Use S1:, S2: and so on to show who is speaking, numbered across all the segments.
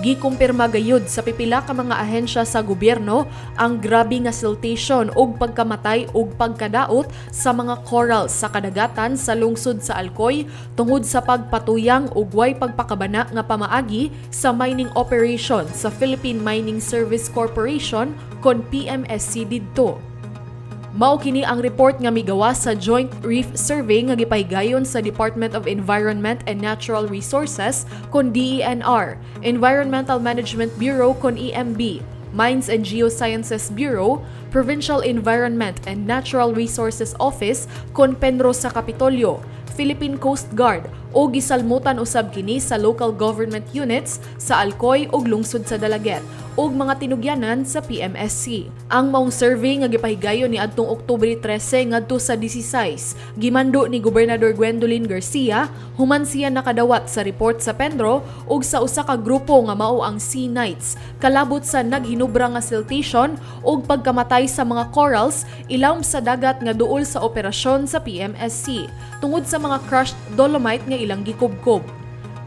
S1: Gikumpirma gayud sa pipila ka mga ahensya sa gobyerno ang grabe nga siltation ug pagkamatay ug pagkadaot sa mga corals sa kadagatan sa lungsod sa Alcoy tungod sa pagpatuyang ug way pagpakabana nga pamaagi sa mining operation sa Philippine Mining Service Corporation kon PMSC didto. Mao kini ang report nga migawas sa Joint Reef Survey nga gipahigayon sa Department of Environment and Natural Resources kon DENR, Environmental Management Bureau kon EMB, Mines and Geosciences Bureau, Provincial Environment and Natural Resources Office kon Penro sa Kapitolyo, Philippine Coast Guard o gisalmutan usab kini sa local government units sa Alcoy ug lungsod sa Dalaguete ug mga tinugyanan sa PMSC. Ang maong survey nga gipahigayon ni adtong Oktubre 13 ngadto sa 16, gimando ni Gobernador Gwendolyn Garcia human siya nakadawat sa report sa Penro ug sa usa ka grupo nga mao ang Sea Knights kalabot sa naghinubra nga siltation ug pagkamatay sa mga corals ilawom sa dagat nga duol sa operasyon sa PMSC tungod sa mga crushed dolomite nga ilang gikubkob.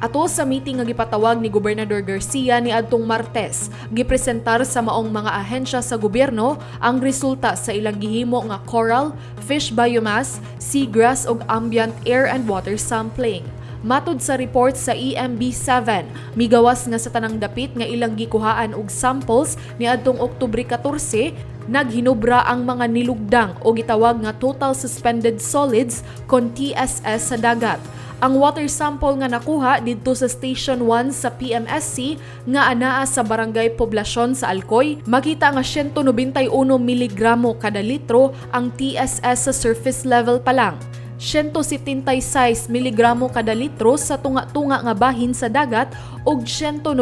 S1: Ato sa meeting nga gipatawag ni Gobernador Garcia ni adtong Martes, gipresentar sa maong mga ahensya sa gobyerno ang resulta sa ilang gihimo nga coral, fish biomass, seagrass ug ambient air and water sampling. Matud sa report sa EMB 7, migawas nga sa tanang dapit nga ilang gikuhaan og samples ni adtong Oktubre 14, naghinubra ang mga nilugdang o gitawag nga total suspended solids kon TSS sa dagat. Ang water sample nga nakuha didto sa Station 1 sa PMSC nga anaa sa Barangay Poblasyon sa Alcoy, makita nga 191 miligramo kada litro ang TSS sa surface level pa lang. 176 miligramo kada litro sa tunga-tunga nga bahin sa dagat ug 192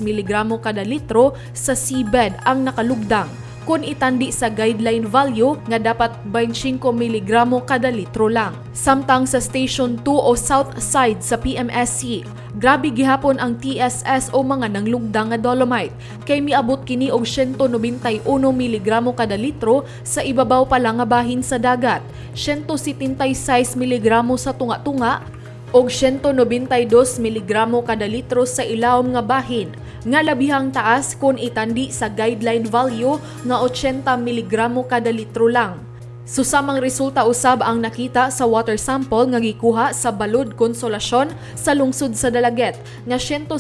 S1: miligramo kada litro sa seabed ang nakalugdang kung itandi sa guideline value nga dapat 25 miligramo kada litro lang. Samtang sa Station 2 o South Side sa PMSC, grabe gihapon ang TSS o mga nanglugdang nga dolomite kay miabot kini og 191 miligramo kada litro sa ibabaw pa lang nga bahin sa dagat, 176 miligramo sa tunga-tunga og 192 miligramo kada litro sa ilawom nga bahin nga labihang taas kung itandi sa guideline value nga 80 miligramo kada litro lang. Susamang resulta usab ang nakita sa water sample nga gikuha sa Balud Consolacion sa lungsod sa Dalaguete nga 164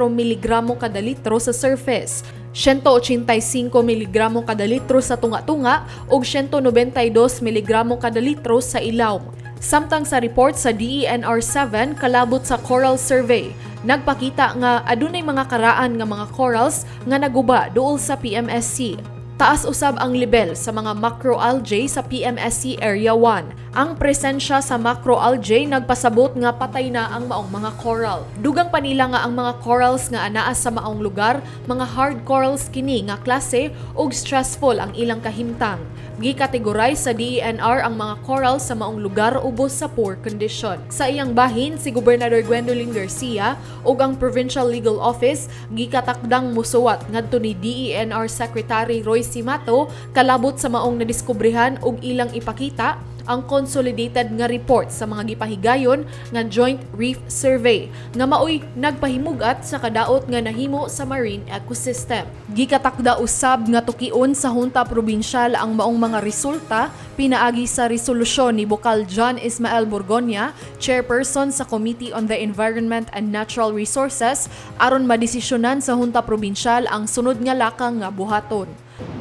S1: miligramo kada litro sa surface, 185 miligramo kada litro sa tunga-tunga ug 192 miligramo kada litro sa ilawom. Samtang sa report sa DENR 7 kalabot sa coral survey, nagpakita nga adunay mga karaan nga mga corals nga naguba duol sa PMSC. Taas usab ang level sa mga macroalgae sa PMSC Area 1. Ang presensya sa macroalgae nagpasabot nga patay na ang maong mga coral. Dugang pa nila nga ang mga corals nga anaa sa maong lugar, mga hard corals kini nga klase ug stressful ang ilang kahimtang. Gikategorize sa DENR ang mga coral sa maong lugar ubos sa poor condition. Sa iyang bahin, si Gobernador Gwendolyn Garcia ug ang Provincial Legal Office gikatakdang musuwat ngadto ni DENR Secretary Roy Cimatu kalabot sa maong nadiskubrehan ug ilang ipakita ang consolidated nga report sa mga gipahigayon nga Joint Reef Survey nga maoy nagpahimugat sa kadaot nga nahimo sa marine ecosystem. Gikatakda usab nga tukion sa Junta Probinsyal ang maong mga resulta pinaagi sa resolusyon ni Bokal John Ismael Borgonia, chairperson sa Committee on the Environment and Natural Resources, aron madesisyonan sa Junta Probinsyal ang sunod nga lakang nga buhaton.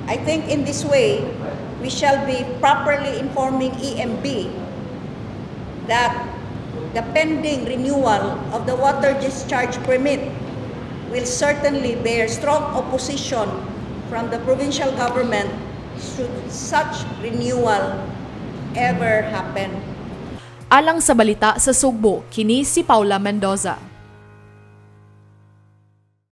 S2: I think in this way, we shall be properly informing EMB that the pending renewal of the water discharge permit will certainly bear strong opposition from the provincial government should such renewal ever happen.
S1: Alang sa Balita sa Sugbo, kini si Paula Mendoza.